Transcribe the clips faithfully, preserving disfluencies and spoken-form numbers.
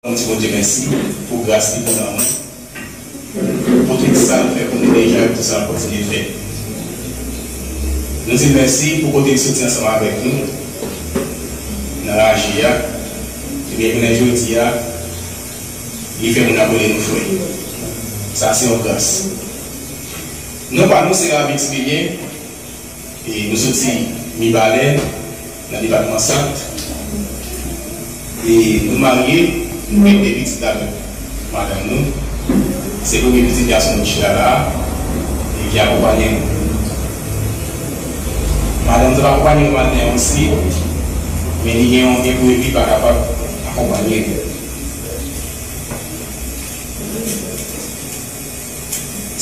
Nou di Bondye mèsi pou gras li, pou lanmou, pou tout sa l fè pou nou deja, e pou tout sa l ap kontinye fè. Nou di l mèsi pou kote l soti ansanm avèk nou nan raje a, ebyen, jounen jodi a, li fè moun ap rele nou frè. Sa se yon gras. Non pa nou se Ravi Tibilyen. E nou soti Mibalè, nan depatman Sant. E nou marye, nou gen de pitit avèk madanm nou. Se premye pitit gason nou ki chita la a, e ki akonpaye nou. Madanm nou t ap akonpaye nou maten an osi, men li gen yon enprevi, li pa kapab akonpaye nou.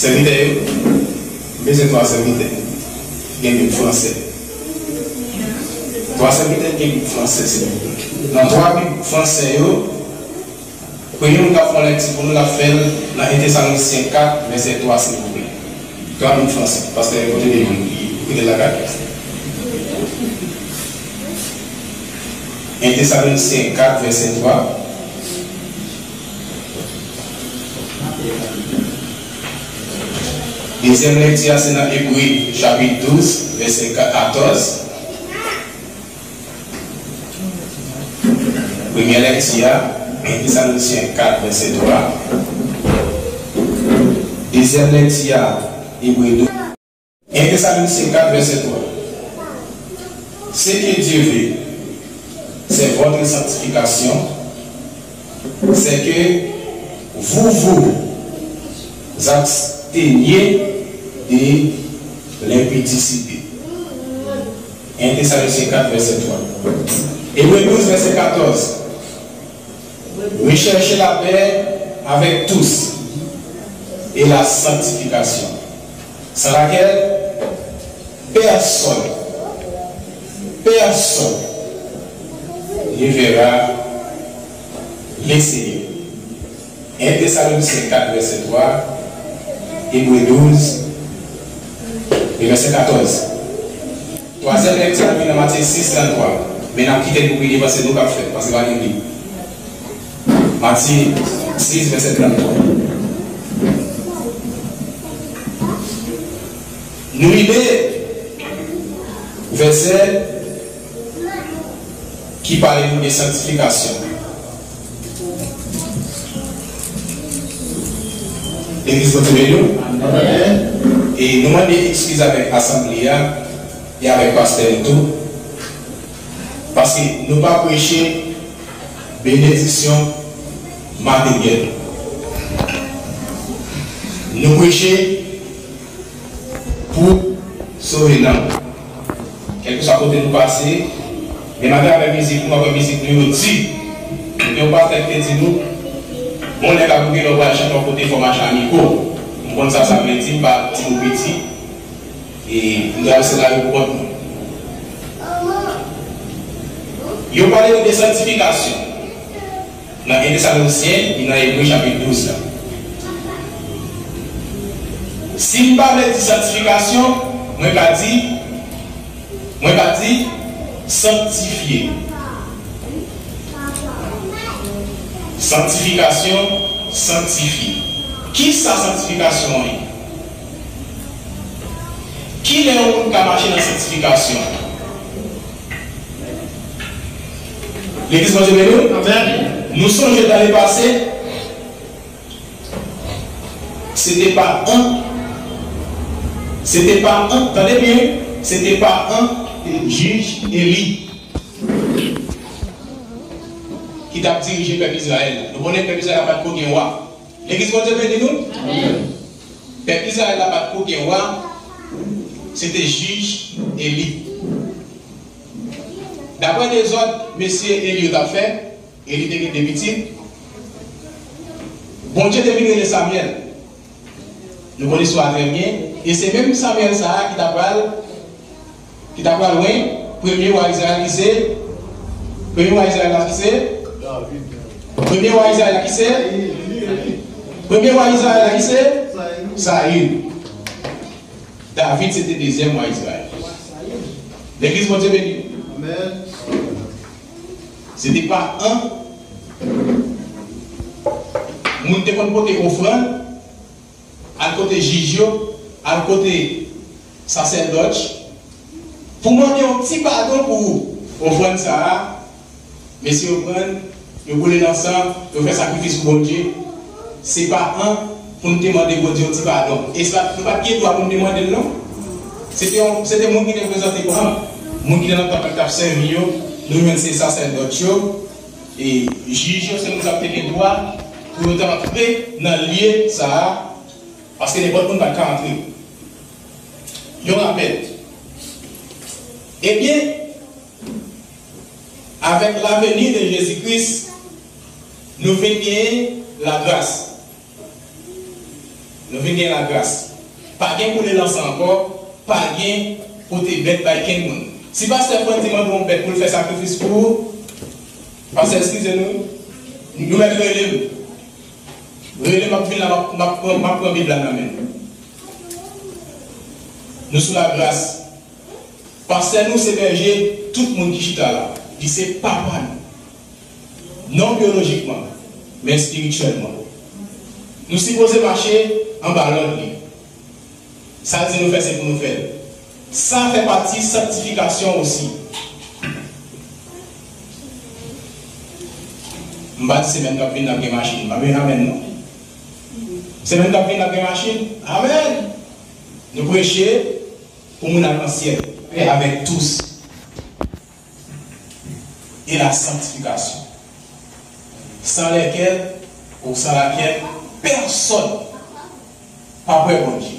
Sèvitè yo, m bezwen twa sèvitè ki gen Bib fransè. Twa sèvitè ki gen Bib fransè, silvouplè. Nan twa Bib fransè yo, premye moun k ap fè yon lèkti pou nou, l ap fè l nan en Tesalonisyen kat, vèsè twa, silvouplè. Twa Bib fransè, pastè yo pote de moun ki koute lakay. En Tesalonisyen kat, vèsè twa. Dezyèm lèkti a se nan Ebre chapit douz, vèsè katòz. Premyè lèkti a, en Tesalonisyen kat, vèsè twa. Dezyèm lèkti a, Ebre douz. En Tesalonisyen kat, vèsè twa. Ce que Dieu veut, c'est votre sanctification, c'est que vous vous absteniez de l'impudicité. En Tesalonisyen kat, vèsè twa. Ebre douz, vèsè katòz. Recherchez la paix avec tous et la sanctification, sans laquelle personne, personne ne verra le Seigneur. En Tesalonisyen kat, vèsè twa, Ebre douz, e vèsè katòz. Twazyèm lèkti a vin nan Matye sis, trannntwa. Men n ap kite l pou pi devan, se nou k ap fè l, paske pa gen li. Matye sis, vèsè trannntwa. Nou li de vèsè ki pale nou de sanktifikasyon. Legliz Bondye beni w. Amèn. E nou mande eskiz avèk asanble a e avèk pastè nou tou, paske nou pa preche benediksyon materyèl. Nou preche pou sove nanm. Kèlkeswa kote nou pase, menm atravè mizik nou, apre mizik nou yo di. Gen yon pastè ki te di nou, bon, lè ka pou gen lè w pral chante yon kote, fò w mache a mikwo. M konn sa sa vle di, m pa timoun piti. E m travèse lari pou kont mwen. Yo pale nou de sanktifikasyon. Nan en Tesalonisyen, e nan Ebre chapit douz la. Si m pa vle di sanktifikasyon, mwen ka di, mwen ka di sanktifye. Sanktifikasyon, sanktifye. Kisa sanktifikasyon an ye? Kilè yon moun ka mache nan sanktifikasyon? Legliz Bondye beni w. Amèn. Nou sonje lane pase, se te pa an, se te pa an, tande byen, se te pa an jij Eli ki t ap dirije pèp Izrayèl la. Nou konnen pèp Izrayèl la pa t ko gen wa. Legliz Bondye beni nou. Amèn. Pèp Izrayèl la pa t ko gen wa, se te jij Eli. Daprè dezòd mesye Eli yo t ap fè, Eli te gen de pitit, Bondye te vin rele Samyèl. Nou konn istwa a trè byen. E se menm Samyèl sa a ki ta pral, ki ta pral wen premye wa Izrayèl ki se, premye wa Izrayèl la ki se, premye wa Izrayèl la ki se, premye wa Izrayèl la ki se, Sayil. David se te dezyèm wa Izrayèl. Legliz Bondye beni. Amèn. Se te pa an Moun te konn pote ofrann, al kote jij yo, al kote sasèdòt, pou mande yon ti padon pou ofrann sa a. Mesye yo pran l, yo boule nan san, yo fè sakrifis pou Bondye. Se pa an pou n te mande Bondye yon ti padon. E se pa, nou pa t gen dwa pou n te mande l, non. Se te yon, se te moun ki te prezante kòm moun ki te nan tanp lan k t ap sèvi yo. Nou jwenn se sasèdòt yo, e jij yo, se moun sa yo te gen dwa pou yo te antre nan lye sa a, paske nenpòt moun pa t ka antre. Yon rapèl. Ebyen, avèk la venue de Jésus-Christ, nou vin genyen lagras. Nou vin gen lagras. Pa gen boule lansan ankò, pa gen pote bèt bay kenn moun. Si pastè Frandy mande yon bèt pou l fè sakrifis pou ou, pastè, eskize nou, nou mèt rele m. Rele m, m ap vin la, m ap, m ap pran, m ap pran Bib la nan men l. Nou sou lagras. Pastè nou se bèje tout moun ki chita la. Li se papa nou. Non byolojikman, men espirityèlman. Nou sipoze mache anba lòd li. Sa l di nou fè, se pou nou fè l. Sa fè pati sanktifikasyon osi. M pa di semèn k ap vin n ap gen machin. M pa gen amèn, non. Semèn k ap vin n ap gen machin. Amèn. Nou preche pou moun al nan syèl. Pè avèk tous. Et la sanctification, sans laquelle, ou sans laquelle, pèsòn pa wè Bondye.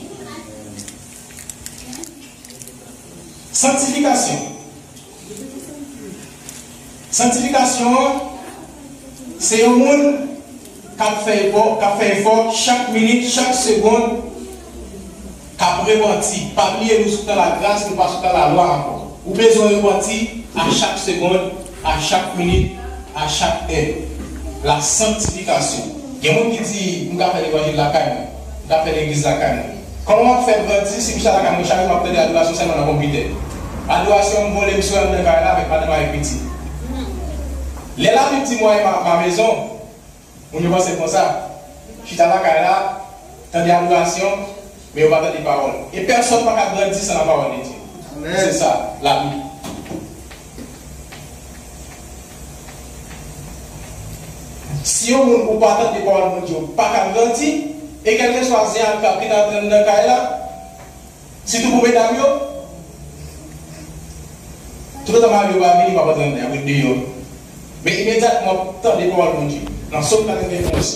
Sanktifikasyon. Sanktifikasyon an, se yon moun k ap fè efò, k ap fè efò chak minit, chak segonn, k ap repanti. Pa bliye, nou sou tan lagras, nou pa sou tan lalwa ankò. Ou bezwen repanti a chak segonn, a chak minit, a chak è. La sanctification. Gen moun ki di, "M ka fè levanjil lakay mwen, m ka fè legliz lakay mwen." Kòman m ap fè grandi si m chita lakay mwen, chak jou m ap tande adorasyon sèlman nan konpitè? Adorasyon, m vole, m sou anndan kay la avèk madanm, avèk pitit. Lè Labib di, "Moi et ma, ma maison," moun yo panse konsa. Chita lakay la, tande adorasyon, men yo pa tande pawòl. E pèsòn pa ka grandi san la parole de Dieu. Amèn. Se sa, Labib. Si yon moun ou pa tande pawòl Bondye, ou pa ka grandi, e kèlkeswa zen ak krab ki ta antre anndan kay la, sitou pou medam yo, toutotan mari yo pa vini, pa antre anndan, y ap ret deyò. Men imedyatman w ap tande pawòl Bondye nan Sòm katrevenn onz,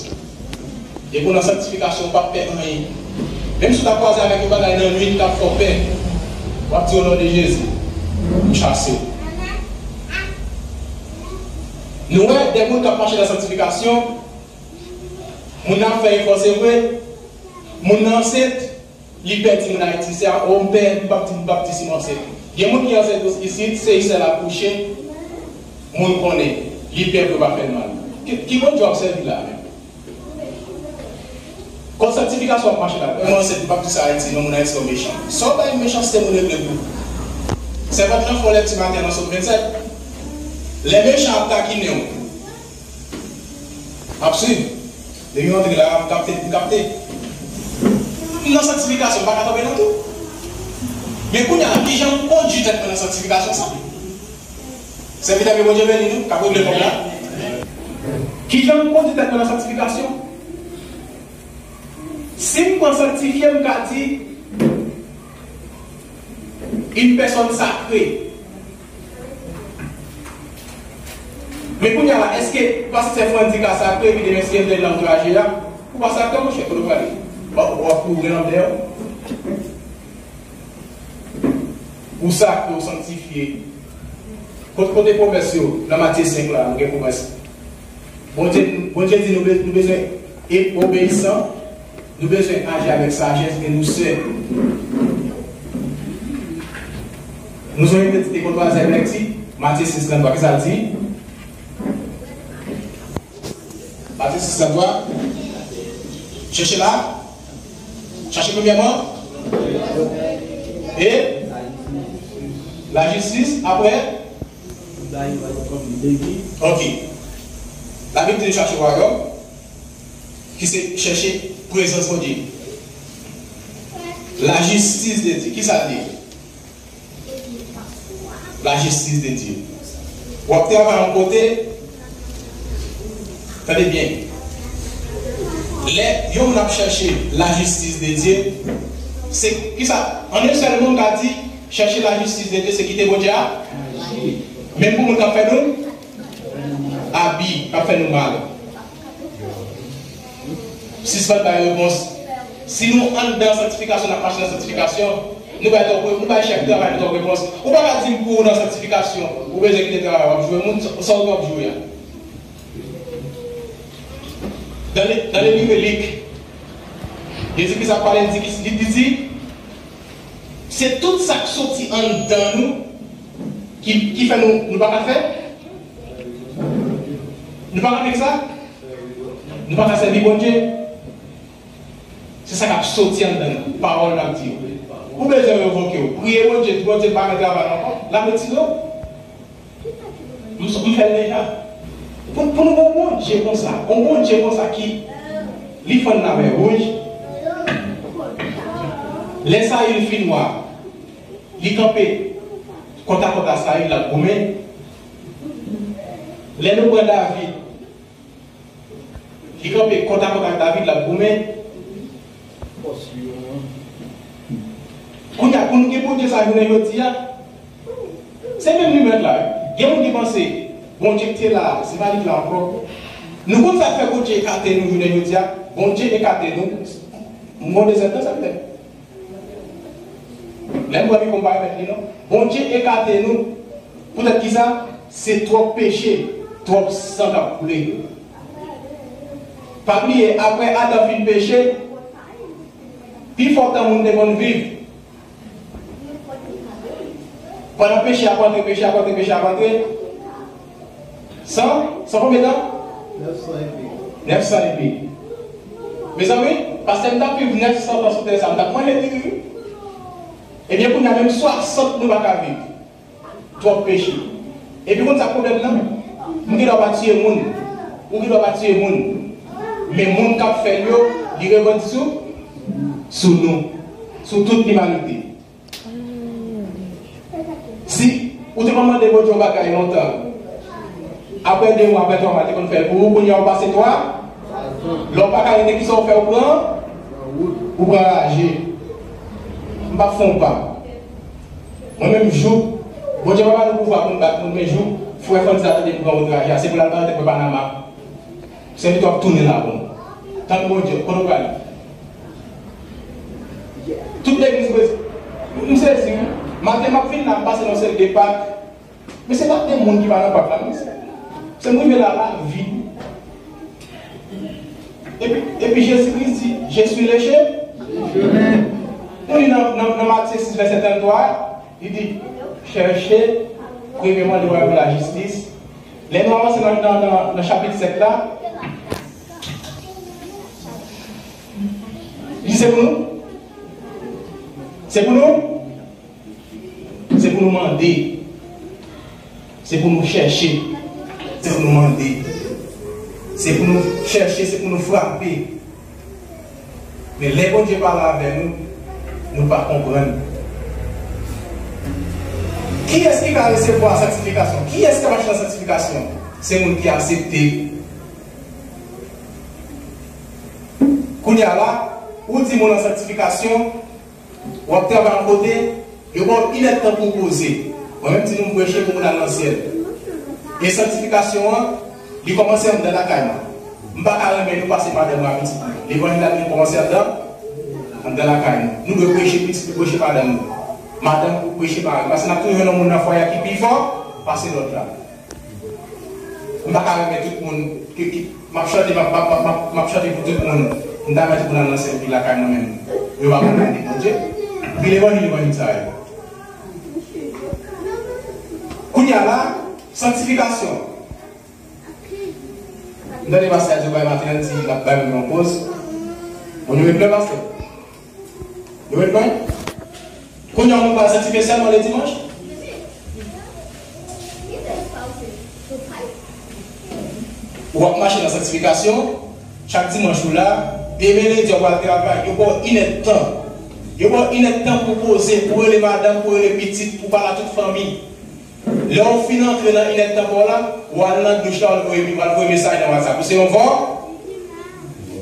epi w nan sanktifikasyon, w p ap pè anyen. Menm si w ta kwaze avèk yon bagay nan nuit k ap fè w pè, w ap di, "O non de Jezi, m chase w." Nou wè de moun k ap mache nan sanktifikasyon, moun nan ap fè efò, se vre, moun nan ansent, li pè timoun Ayiti, se a, o, m pè, m p ap di, m p ap di si m ansent. Gen moun ki ansent isit, Seychèl akouche, moun konnen, li pè pou yo pa fè l mal. Ki, ki Bondye w ap sèvi la menm? Kont sanktifikasyon w ap mache la. Mwen ansent, m p ap di sa Ayiti, non, moun Ayiti yo mechan. Sa w bay mechanste moun regle pou ou. Sèvant lan fè yon lèkti maten nan Sòm vennsèt. Lè mechan ap takinen w, m ap swiv. Depi m antre la, m kapte, m kapte. M nan sanktifikasyon, m pa ka tonbe nan tou. Men kounye a, kijan m kondui tèt mwen nan sanktifikasyon sa? Sèvitè, ke Bondye beni nou, k ap regle kòb la. Kijan m kondui tèt mwen nan sanktifikasyon? Si m pran sanktifye, m ka di, une personne sacrée. Men kounye a la, èske pastè Frandy ka sakre, epi demen si Evlèn nan antouraje a? Ou pa sakre, monchè, kote w prale? W ap, w ap kouri nan dèyè w. Ou sakre, ou sanktifye. Kot, kote pwomès yo? Nan Matye senk la, nou gen pwomès. Bondye, Bondye di nou be-, nou bezwen e-, obeyisan, nou bezwen aji avèk sajès, gen dousè. Nou sonje petite kontwazèm lèkti, Matye sis trannntwa, kisa l di? Matye sis trannntwa. Chèche la. Chache premyèman. E lajistis, apre? Ok. Labib di nou chache wayòm. ki se chèche prezans Bondye. Lajistis de Dye. Kisa l ye? Lajistis de Dye. W ap travay yon kote, tande byen. Lè yon moun ap chèche lajistis de Dye, se kisa? An yon sèl mo, m ka di, chèche lajistis de Dye, se kite Bondye a. Menm pou moun k ap fè nou abi, k ap fè nou mal. Sispann bay repons. Si nou anndan sanktifikasyon, n ap mache nan sanktifikasyon, nou bay twòp, nou bay chèf travay nou twòp repons. Ou pa ka di m pou ou nan sanktifikasyon, ou bezwen kite travay w ap jwe, moun sa w ap jwe a. Dans le, dans le livre Lik, Jezi Kris ap pale, li di, li di, se tout sa k soti anndan nou ki, ki fè nou, nou pa ka fè. Nou pa ka fè sa. Nou pa ka sèvi Bondye. Se sa k ap soti anndan nou. Pawòl n ap di yo. Ou bezwen revoke w. Priye Bondye, di Bondye pa mete avan ankò. L ap retire w. M, m fè l deja. Pou, pou nou gen yon Bondye konsa, yon Bondye konsa ki li fann lamè wouj. Lè Sayil fin nwa, li kanpe kòtakòt a Sayil, l ap goumen. Lè nou pran David, li kanpe kòtakòt ak David, l ap goumen. Kounye a, pou nou gen Bondye sa jounen jodi a, se menm li menm la, wi. Gen moun ki panse Bondye ki te la a, se pa li ki la ankò. Nou konn sa k fè Bondye ekate nou jounen jodi a? Bondye ekate nou. M gon dezèd nan sa k fè. Lè m pran mikwo m pa remèt li non. Bondye ekate nou. Poutèt kisa? Se twòp peche, twòp san k ap koule. Pa bliye, apre Adan fin peche, pifò tan moun te konn viv, pandan peche ap antre, peche ap antre, peche ap antre, san, san konbyen tan? Nèf san epi. Nèf san epi. Mezanmi, pastè, m t ap viv nèf san tan sou tè sa, m t ap manje diri, wi. Ebyen, kounye a, menm swasant nou pa ka viv. Twòp peche. Epi, konn sa k pwoblèm nan? M gen dwa pa tiye moun. Ou gen dwa pa tiye moun. Men moun k ap fè l yo, li rebòdi sou, sou nou. Sou tout limanite. Si ou te konn mande Bondye yon bagay lontan, apre de mwa, apre twa mwa, te konn fè l pou ou, kounye a ou pase twa, lè w pa ka rete, kisa w fè? Ou pran, ou pran raje. M p ap fè yon pa. Mwen menm, jou Bondye pa ba nou pouvwa pou n bat moun, men jou frè Fann sa tande m pran wout raje a, se pou l al bay tèt mwen Panama. Se li t ap tounen la bon. Tann Bondye, kote w prale? Tout legliz Brezil. M sezi, wi. Maten m ap vin la, m pase nan sèl de pak. Men se pa de moun ki pa nan pak la, non. Se m rive la, la vid. Epi, epi Jezi Kris di, je suis le che-, nou li nan, nan, nan Matye sis vèsè trannntwa, li di, chèche premyèman le wayòm e lajistis. Lè nou avanse nan, nan, nan, nan chapit sèt la, li se pou nou. Se pou nou. Se pou nou mande. Se pou nou chèche. Se pou nou mande. Se pou nou chèche, se pou nou frape. Men lè Bondye pale avè nou, nou pa konprann. Kiyès ki ka resevwa sanktifikasyon? Kiyès ki ka mache nan sanktifikasyon? Se moun ki aksepte. Kounye a la, ou di moun an sanktifikasyon, w ap travay yon kote, yo ba w inèdtan pou w poze. Mwen menm, di nou m preche pou moun al nan syèl. E sanktifikasyon an, li kòmanse anndan lakay mwen. M pa ka renmen nou pase madanm mwen ak pitit mwen. Levanjil la dwe kòmanse anndan, anndan lakay nou. Nou dwe preche pitit nou, preche madanm nou. Madanm pou preche mari. Paske n ap toujou jwenn yon moun nan fwaye a ki pi fò pase lòt la. M pa ka renmen tout moun ki, ki, m ap chante, m ap, m ap, m ap, m ap chante pou tout moun. M ta renmen tout moun al nan syèl, pi lakay mwen menm. Yo pa konn anyen de Bondye. Pi levanjil, levanjil sa yo. Kounye a la, sanktifikasyon. M tande pastè a di yo bay maten an, di l ap bay moun yon poz. Bon, nou met mwen pastè. Nou met mwen. Kounye a, nou pral sanktifye sèlman le dimanch. Ou ap mache nan sanktifikasyon. Chak dimanch ou la, demen lendi w ap al travay, yo ba w inèdtan. Yo ba w inèdtan pou w poze, pou w rele madanm, pou w rele pitit, pou w pale a tout fanmi. Lè w fin antre nan inèdtan pa w la, w al nan douch la, w al voye, w al voye mesaj nan WhatsApp. Ou se yon vò?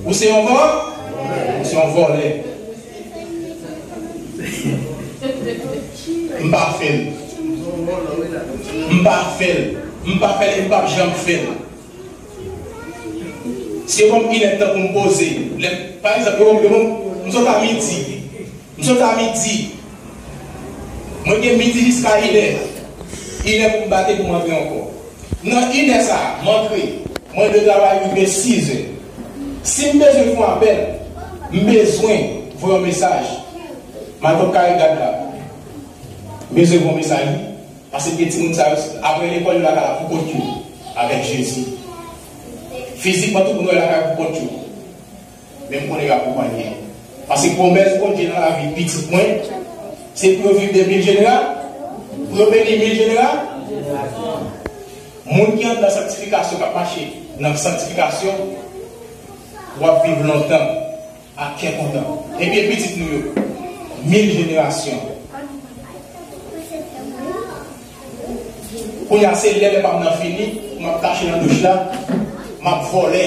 Ou se yon vò? Ou se yon vòlè. M pa fè l. M pa fè l. M pa fè l e m p ap janm fè l. Si yo ban m inèdtan pou m poze, lè, pa egzanp, yo, yo, m sot a midi. M sot a midi. Mwen gen midi jiska inè. Inè pou m bate pou m antre ankò. Nan inè sa a, m antre. Mwen dwe travay rive sizè. Si m bezwen fè yon apèl, m bezwen voye yon mesaj. Malpòt kare gad la. M bezwen voye yon mesaj, wi. Paske gen timoun sa yo, apre lekòl, yo lakay la pou kont yo, avèk Jezi. Fizikman, tout moun yo lakay pou kont yo. Men m konnen y ap konpanye. Paske pwomès Bondye nan lavi pitit mwen, se pou yo viv de mil jenera-, pou yo beni mil jenerasyon. Moun ki anndan sanktifikasyon, k ap mache nan sanktifikasyon, w ap viv lontan. Ak kè kontan. Epi pitit nou yo, mil jenerasyon. Kounye a, se lè lè pa m nan fini, m ap kache nan douch la, m ap vòlè.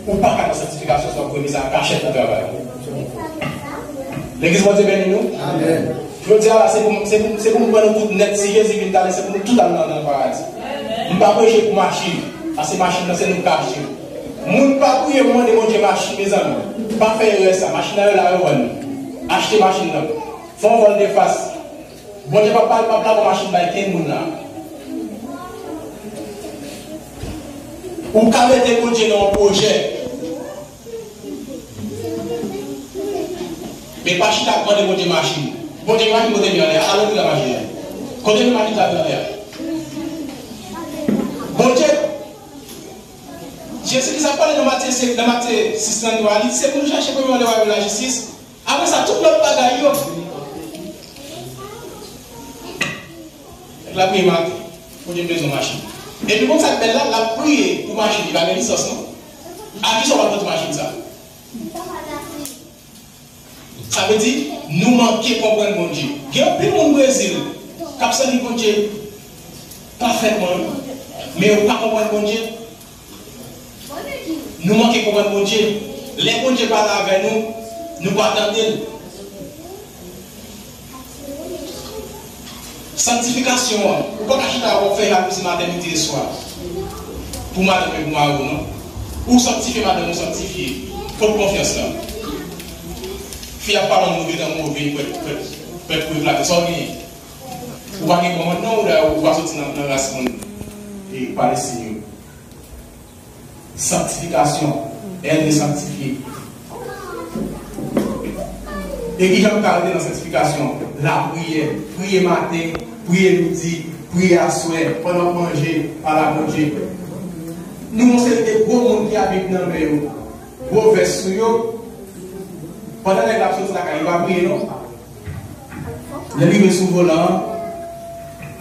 Ou pa ka nan sanktifikasyon, sa w ap voye mesaj an kachèt nan travay. Legliz Bondye beni nou. Amèn. Jodi a la, se pou, se pou, se pou m pran nou tout nèt. Si Jezi vin talè, se pou nou tout al nan, nan paradi. M pa preche pou machin, paske machin nan se nou k achte. Moun pa priye pou mande Bondye machin, mezanmi. Pa fè erè sa. Machin nan yo la, yo vann. Achte machin nan. Fè yon vòl de fas. Bondye p ap, p ap, p ap lage yon machin bay kenn moun la. Ou ka mete Bondye nan yon pwojè. Men pa chita ap mande Bondye machin. Bondye gen machin kote li anlè a? Al antre nan machin nan. Kote gen machin sa ki anlè a? Bondye, Jezi Kris ap pale nan Matye senk, nan Matye sis trannde a, li di se pou nou chache premyèman le royaume et la justice. Apre sa, tout lòt bagay yo. Nèg la priye maten, Bondye m bezwen machin. Epi konn sa k bèl la, l ap priye pou machin, li pa gen lisans non. A kisa w ap pote machin sa? Sa vle di, nou manke konprann Bondye. Gen anpil moun Brezil k ap sèvi Bondye pafètman, wi, men yo pa konprann Bondye. Nou manke konprann Bondye. Lè Bondye pale avè nou, nou pa tande l. Sanktifikasyon an, ou pa ka chita w ap fè jalouzi maten, midi e swa pou madanm e pou mari w, non. Ou sanktifye madanm ou, sanktifye. Kot konfyans lan? Fi ap pale yon mo gentan move, prèt, prèt, prèt pou eklate. Sa w genyen? Ou pa gen kòmandman, ou dayè ou pa soti nan, nan ras moun e Palestin yo. Sanktifikasyon, èl de sanktifye. E kijan m ka rete nan sanktifikasyon? Lapriyè, priye maten, priye midi, priye aswè, pandan w ap manje, pale a Bondye. Nou gon seri de gwo moun ki a Bib nan men yo, gwo vès sou yo, pandan nèg la ap soti lakay li, pa priye non. Lè l rive sou volan an,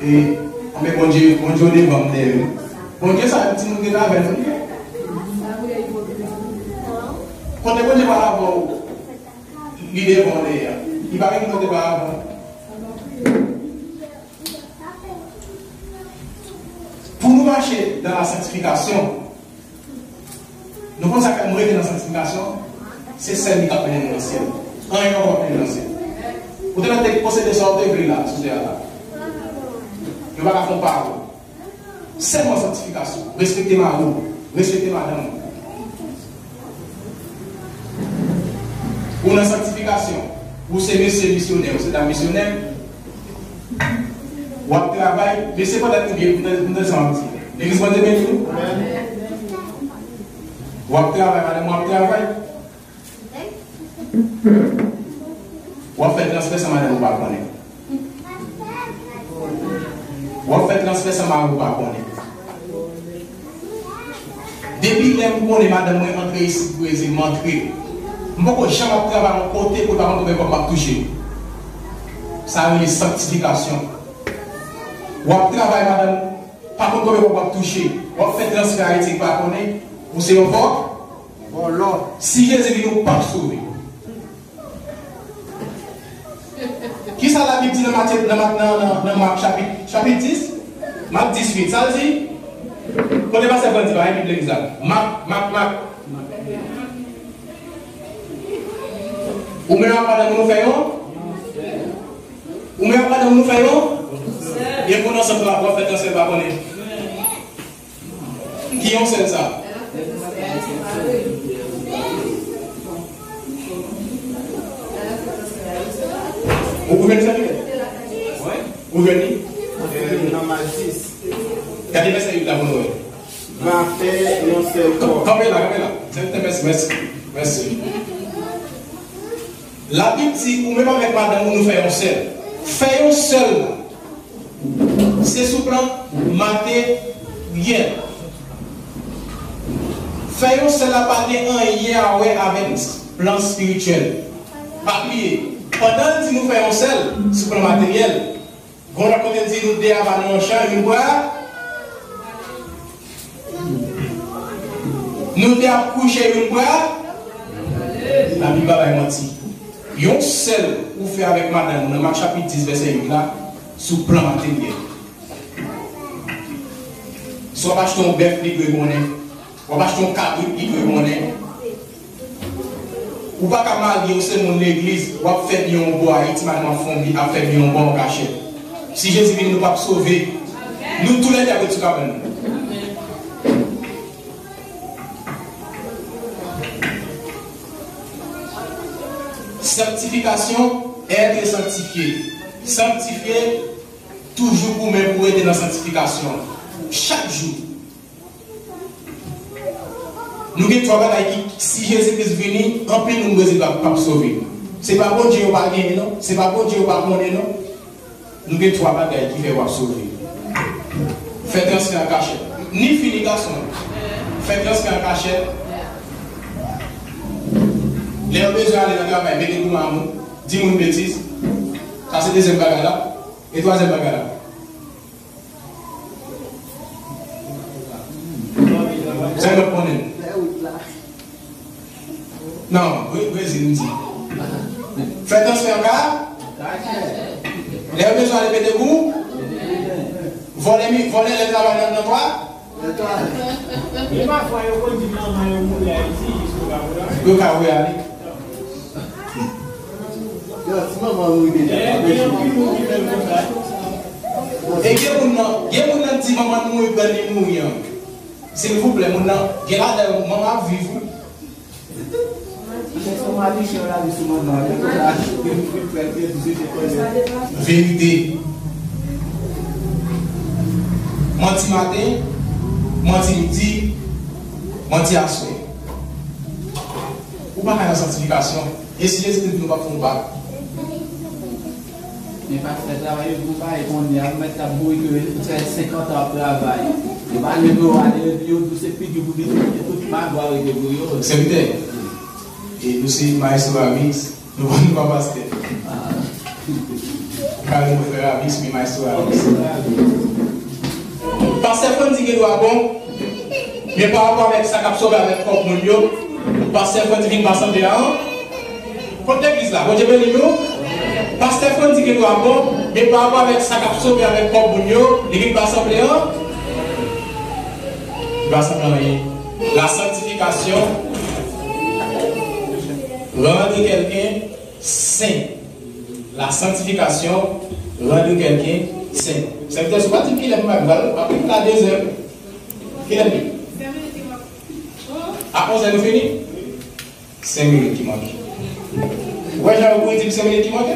e, anben Bondye, Bondye w devan m dèyè. Bondye sa, timoun gen avè l, Bondye. Kote Bondye pral avè w, li devan w dèyè a. Li pa gen kote pral avè w. Pou nou mache dans la sanctification, nou konn sa k fè m rete nan sanktifikasyon, se sèl li k ap mennen nou nan syèl. Anyen ankò p ap mennen nou nan syèl. Ou te mèt te posede sa w te vle la, sou tè a la. Yo pa ka fè w pa bon. Sèlman sanktifikasyon. Respekte mari w. Respekte madanm ou. Ou nan sanktifikasyon. Ou se mesye misyonè, ou se dam misyonè. W ap travay, mesye pandan nou byen, nou nan, nou nan sa w ap di. Legliz Bondye beni nou. W ap travay, madanm w ap travay. W ap fè transfè san madanm ou pa konnen. W ap fè transfè san mari ou pa konnen. Depi lè m konnen madanm mwen antre isit Brezil, m antre. M poko janm ap travay yon kote pou l pa konn konbyen kòb m ap touche. Sa rele sanktifikasyon. W ap travay, madanm pa konn konbyen kòb w ap touche. W ap fè transfè Ayiti, l pa konnen. Ou se yon vòlè. Vòlò. Si Jezi vini, ou p ap sove. Kisa Labib di nan Matye, nan Mat-, nan, nan, nan Mak chapit, chapit dis? Mak dis uit, sa l di? Kote pastè Frantz di pa gen Bib legliz la? Mak, Mak, Mak. Ou menm ak madanm ou nou fè yon? Ou menm ak madanm ou nou fè yon? E pou nan sant la, w ap fè transfè pa konnen. Ki yon sèl sa? Ou, ou jwenn li sa, Fidèl? Ou jwenn li? Nan Mak dis. Gade vèsè uit la pou nou wè. Va fè yon sèl kò. Kanpe la, kanpe la. Sèvitè, mèsi, mèsi. Mèsi. Labib di, ou menm avèk madanm ou, nou fè yon sèl. Fè yon sèl la, se sou plan materyèl. Fè yon sèl la pa gen anyen a wè avèk plan espirityèl. Pa bliye, pandan l di nou fè yon sèl sou plan materyèl, gen yon lòt kote l di nou de a va nan yon chan, youn bra. Nou te ap kouche youn bra. Labib pa bay manti. Yon sèl ou fè avèk madanm ou nan Mak chapit dis vèsè uit la, sou plan materyèl. Si w ap achte yon bèf, li dwe konnen. W ap achte yon kabrit, li dwe konnen. Ou pa ka marye, ou se moun legliz, w ap fè byen yon bò Ayiti, madanm ap fè yon bi-, ap fè byen yon bò an kachèt. Si Jezi vini, nou p ap sove. Nou toulède ap ret sou kabann nan. Sanctification, être sanctifié. Sanctifié, toujou goumen pou rete nan sanktifikasyon. Chak jou. Nou gen twa bagay ki, si Jezi Kris vini, anpil moun Brezil p ap, p ap sove. Se pa Bondye yo pa genyen, non. Se pa Bondye yo pa konnen, non. Nou gen twa bagay ki fè w ap sove. Fè transfè an kachèt. Ni fi, ni gason. Fè transfè an kachèt. Lè yo bezwen ale nan travay, mete pou mamoun. Di moun betiz. Sa se dezyèm bagay la. E twazyèm bagay la. Sa nou konnen. Non, Bre-, Brezil, m di. Fè transfè an ka. Lè yo bezwen ale pete kou. Vòlè mi, vòlè lè travay nan, nan twa. Gen pafwa yo konn di manman yo mouri Ayiti jis pou yo ka voye ale. Yo ka voye ale. Yo, si manman mouri deja, pa bezwen. E gen moun nan, gen moun nan di manman mouri, grann li mouri an. Silvouplè, moun nan, gen ladan yo, manman ap viv, wi. Verite. Manti maten, manti midi, manti aswè. Ou pa ka nan sanktifikasyon. E si Jezi Kris vini, ou p ap fè yon pa. Men pastè, travay yo gwo bagay kounye a, ou mèt ap bourike, yo fè senkant an ap travay. Yo pa leve yo ale, epi yo di w se figi pou figi, tout magwa rete pou yo. Sèvitè, e nou se maestro Avis, nou, nou pa pastè. Kare mwen frè Avis, men maestro Avis. Pastè Frandy gen dwa bon, men pa rapò avèk sa k ap sove avèk kòb moun yo, pastè Frandy vin pa sanble a, an. Kot legliz la? Bondye beni nou. Pastè Frandy gen dwa bon, men pa rapò avèk sa k ap sove avèk kòb moun yo, li vin pa sanble an. Li pa sanble anyen. La sanctification rendre quelqu'un saint. La sanctification rendre quelqu'un saint. Sèvitè, si w pa di m kilè m pral, m ap vin la dezè. Kilè m vin? A onzè nou fini? Senk minit ki manke. Ou wè jan yo kouri di m senk minit ki manke?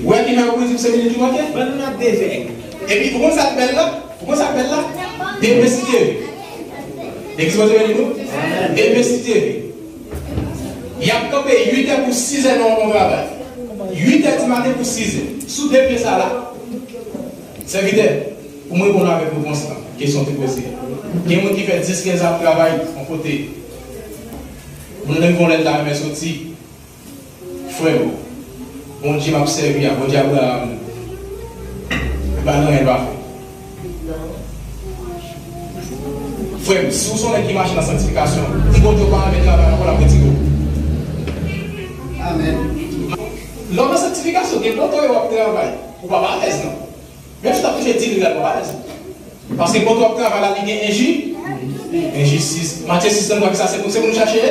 Ou wè ki jan yo kouri di m senk minit ki manke? Epi, ou konn sa k bèl la? Ou konn sa k bèl la? Demen si Dye vle. Legliz Bondye beni nou? Demen si Dye vle. Y ap kanpe uit è pou sis è nan yon bon travay. Uit è di maten pou sis è. Sou de pye sa la. Sèvitè, pou m reponn avèk nou konsa, kesyon te poze. Gen moun ki fè dis, kenz an ap travay yon kote. Moun nan gen yon lè l ta renmen soti. Frè m, Bondye m ap sèvi a, Bondye Abraram, li pa nan anyen l pa fè. Frè m, si w se yon nèg ki mache nan sanktifikasyon, ti poto pa renmen travay ankò, l ap retire w. Amèn. Lè w nan sanktifikasyon, gen poto yo ap travay, ou p ap alèz non. Menm si w t ap touche dis mil dola, w p ap alèz. Paske poto ap travay la, li gen enji, enjistis. Matye sis tranntrwa, ki sa se pou, se pou nou chache?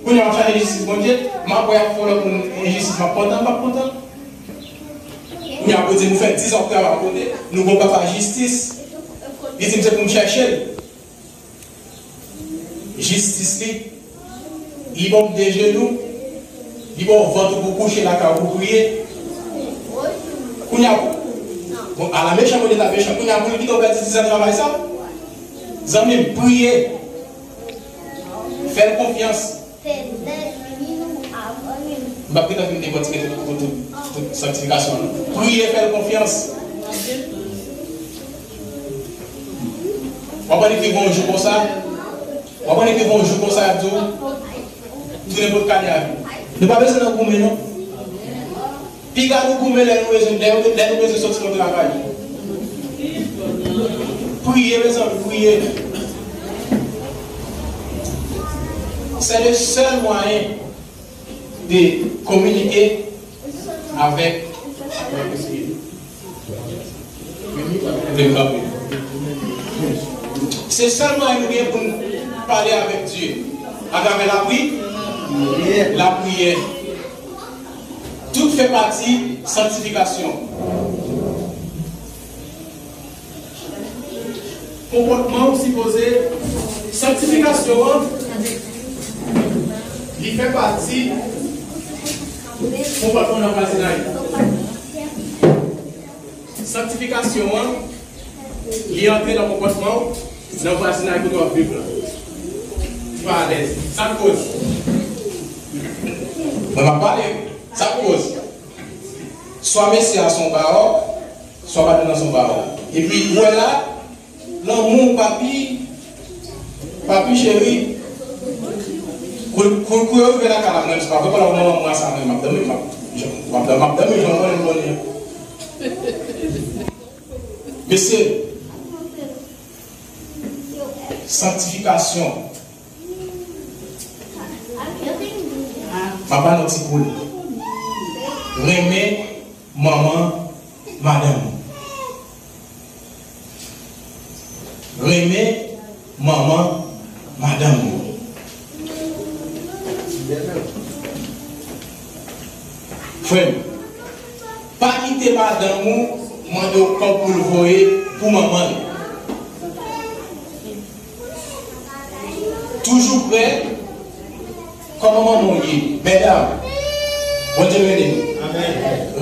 Kounye a w ap chache jistis Bondye, m ap wè y ap fè yon lòt moun enjistis, m ap kontan, m p ap kontan. Kounye a pou di nou fè diz an travay kote, nou gon papa jistis. Li di m se pou m chèche l. Jistis li, li ba w de jenou, li ba w vant ou pou kouche lakay ou pou priye. Kounye a, bon, ala mechan mwen te ta mechan, kounye a pou l kite w pèdi diz an travay sa? Zanmi m, priye. Fè l konfyans. M p ap gentan fin dekòtike tout, tout, tout, tout sanktifikasyon an non. Priye, fè l konfyans. W ap wè li rive yon jou konsa, w ap wè li rive yon jou konsa, y ap di w, tounen pou l kale avè w. Nou pa bezwen nan goumen non. Piga nou goumen lè nou bezwen, lè, lè nou bezwen soti nan travay. Priye, mezanmi, priye. C'est le seul moyen de communiquer avec le Seigneur. Se sèl mwayen nou gen pou n pale avèk Dye, atravè lapri, lapriyè. Tout fè pati sanktifikasyon. Konpòtman w sipoze, sanktifikasyon an, li fè pati konpòtman w nan vwazinay. Sanktifikasyon an, li antre nan konpòtman w, nan vwazinay kote w ap viv la. Ou pa alèz. Sa k koz? Mwen m ap pale. Sa k koz? Swa mesye a se yon bawò, swa madanm nan se yon bawò. Epi, ou wè la, lanmou papi, papi cheri, kou, kou, kou yo rive lakay la, mwen, se pa vre, pa la, manman mwen sa, mwen, m ap dòmi, m ap, m ap dòmi, m ap dòmi, jan mwen, mwen, mwen. Mesye, sanktifikasyon. M ap ba nou ti kou. Renmen manman madanm ou. Renmen manman madanm ou. Frè m, pa kite madanm ou mande w kòb pou l voye pou manman l. Toujou prè. Kòman manman w ye? Medam, Bondye beni nou. Amèn.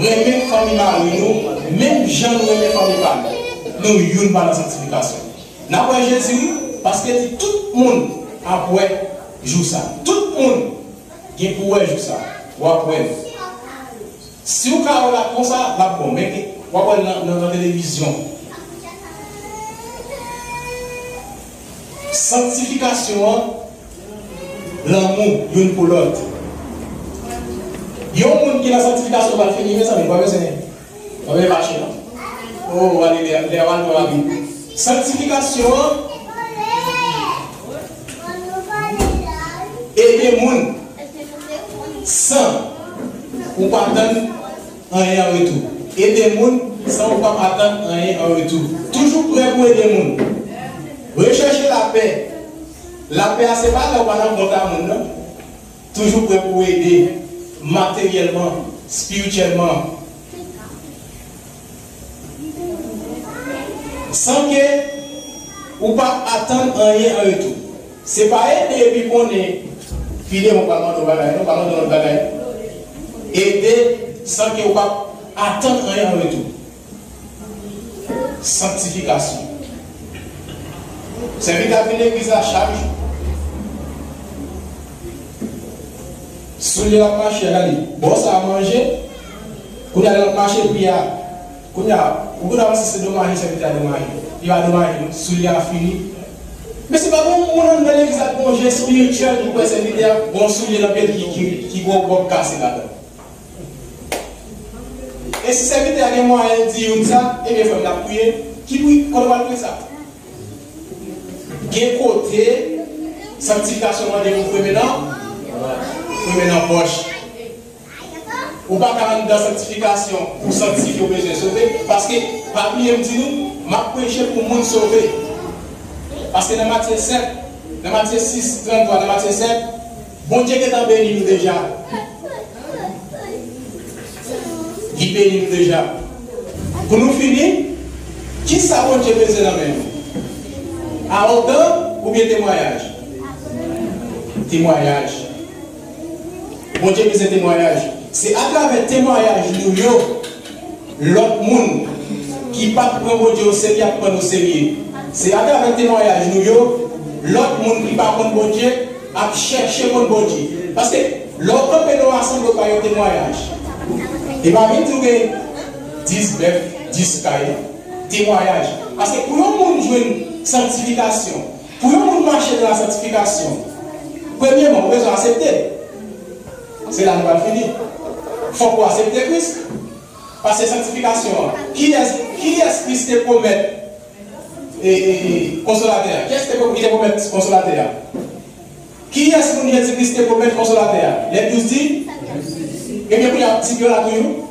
Renmen fanmi mari nou, menm jan nou renmen fanmi pa nou. Nou youn pa nan sanktifikasyon. N ap wè Jezi, wi, paske li di tout moun ap wè jou sa. Tout moun gen pou wè jou sa. W ap wè l. Si w ka wè l ap konsa, l ap bon. Men w ap wè l nan, nan, nan televizyon. Sanktifikasyon an, lanmou youn pou lòt. Yon moun ki nan sanktifikasyon pral fini, mezanmi, pa bezwen, pa bezwen fache non. Oh, ale dèyè, dèyè, ale dèyè, ale. Sanktifikasyon an, ede moun san ou pa tann anyen an retou. Ede moun san ou p ap atann anyen an retou. Toujou prè pou ede moun. Rechèche lapè. Lapè a se pa lè w pa nan kont a moun non. Toujou prè pou ede materyèlman, espirityèlman. San ke ou pa atann anyen an retou. Se pa ede epi konnen, pi devan w pral mande yon bagay, non, w pral mande yon lòt bagay. Ede san ke w pa atann anyen an retou. Sanktifikasyon. Sèvitè a vin legliz la chak jou. Soulye l ap mache, gade, bò sa a manje, kounye a l ap mache, pi a, kounye a, ou konn avanse se domaje, sèvitè a domaje. Li pa domaje, non, soulye a fini. Men se pa bon moun anndan legliz la k gon je espirityèl, ou kwè sèvitè a gon soulye nan pye l ki, ki, ki gon gwòg kase ladan. E si sèvitè a gen mwayen l di youn sa, ebyen, frè m, n ap priye. Ki pri, kote w pral priye sa? Gen kote, sanktifikasyon mande pou w fremen nan, fremen nan pòch. Ou pa ka anndan sanktifikasyon pou sanktifye w bezwen sove, paske pa bliye m di nou, m ap preche pou moun sove. Paske nan Matye sèt, nan Matye sis, tranntrwa, nan Matye sèt, Bondye gentan beni nou deja. Li beni nou deja. Pou nou fini, kisa Bondye bezwen nan men nou? Awogan oubyen temwayaj? Temwayaj. Bondye bezwen temwayaj. Se atravè temwayaj nou yo, lòt moun ki pa t pran Bondye oserye ap pran n oserye. Se atravè temwayaj nou yo, lòt moun ki pa konn Bondye ap chèche konn Bondye. Paske lè w kanpe nan yon asanble, w bay yon temwayaj. E pa vin di w gen dis bèf, dis kay, non. Temwayaj. Paske pou yon moun jwenn sanktifikasyon, pou yon moun mache nan lasantifikasyon, premyèman, ou bezwen aksepte. Se la nou pral fini. Fòk ou aksepte Kris. Paske sanktifikasyon an, kiyès, kiyès Kris te pwomèt, e, e, e, konsolatè a? Kiyès te pwomèt, ki te pwomèt konsolatè a? Kiyès moun Jezi Kris te pwomèt konsolatè a? Lè douz di? Ebyen, kounye a, disip yo la toujou?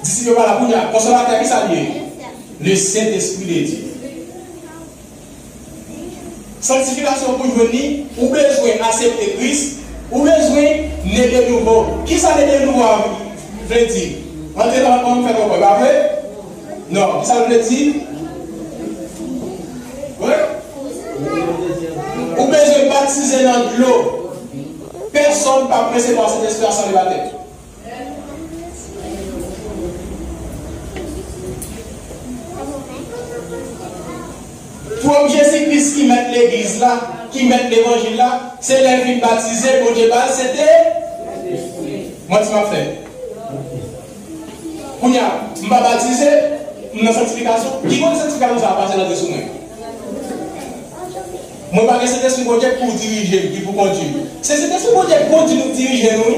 Disip yo pa la kounye a. Konsolatè a, kisa l ye? Le Saint-Esprit de Dieu. Sanktifikasyon pou jwenn li, ou bezwen aksepte Kris, ou bezwen ne de nouvo. Kisa ne de nouvo a vle di? Rantre nan, kòman fè konprann, pa vre? Non, kisa l vle di? Wi? Ou bezwen batize nan dlo. Pèsonn p ap resevwa Sentespri a san li batèm. Pwòp Jezi Kris ki mèt legliz la, ki mèt levanjil la, se lè l vin batize, Bondye ba l Sentespri. Manti m ap fè. Kounye a, m pa batize, m nan sanktifikasyon. Ki kote sanktifikasyon sa a pase rantre sou mwen? Mwen pa gen Sentespri Bondye pou dirije m, ki pou kondui m. Se Sentespri Bondye ki kondui nou, dirije nou, wi,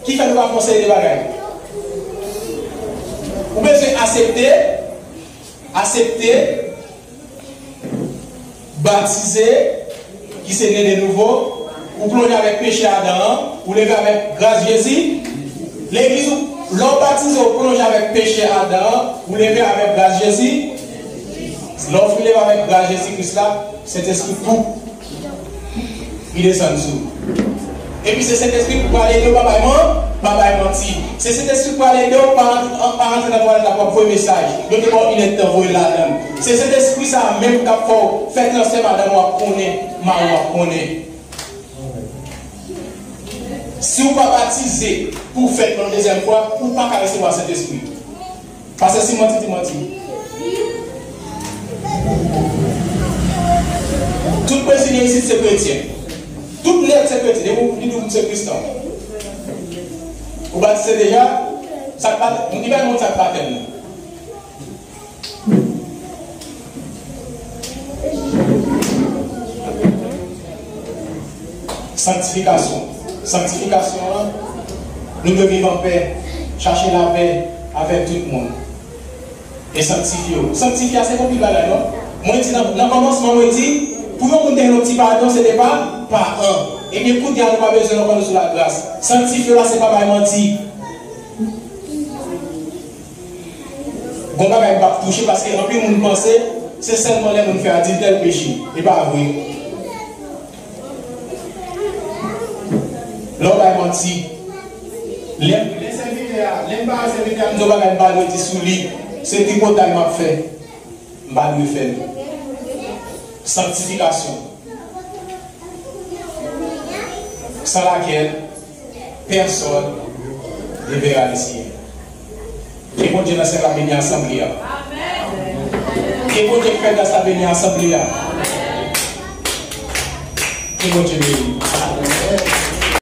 ki fè nou pa fè yon seri de bagay. Ou bezwen aksepte, aksepte, batize, ki se ne de nouvo, ou plonje avèk peche Adan an, ou leve avèk gras Jezi. Legliz ou, lè w batize, ou plonje avèk peche Adan an, ou leve avèk gras Jezi. Lè w fin leve avèk gras Jezi Kris la, Sentespri tou, li desann sou ou. Epi se Sentespri ki pral ede w pa bay man, pa bay manti. Se Sentespri ki pral ede w pa, pa rantre nan twalèt la pou w ap voye mesaj. Yo te ba w inèdtan, voye l ladan l. Se Sentespri sa a menm k ap fè w fè transfè madanm ou ap konnen, mari w ap konnen. Si w pa batize pou w fèt yon dezyèm fwa, ou pa ka resevwa Sentespri. Pastè Simon di, di manti. Tout Brezilyen isit se kretyen. Tout nèt se kretyen. Depi w di w se kristen. Ou batize deja? Sa k pa, li pa montre sa k batèm nan. Sanktifikasyon. Sanktifikasyon an, nou dwe viv anpè, chache lapè avèk tout moun. E sanktifye w. Sanktifye a se konpil bagay, non? Mwen di nan, nan kòmansman, mwen di, pou yon moun te gen yon ti padon, se te pa, pa an. Ebyen, kounye a, nou pa bezwen ankò, nou sou lagras. Sanktifye w la, se pa bay manti. Gon bagay m p ap touche, paske anpil moun panse se sèlman lè moun fè adiltè l peche. E pa vre. Lè w bay manti. Lè, lè sèvitè a, lè m pa sèvitè a, m di w bagay m pa dwe di sou li. Se tripotay m ap fè. M pa dwe fè l. Sanktifikasyon. Sans laquelle personne ne verra le Seigneur. Ke Bondye nan syèl la beni asanble a. Ke Bondye k fè gras la beni asanble a. Ke Bondye beni.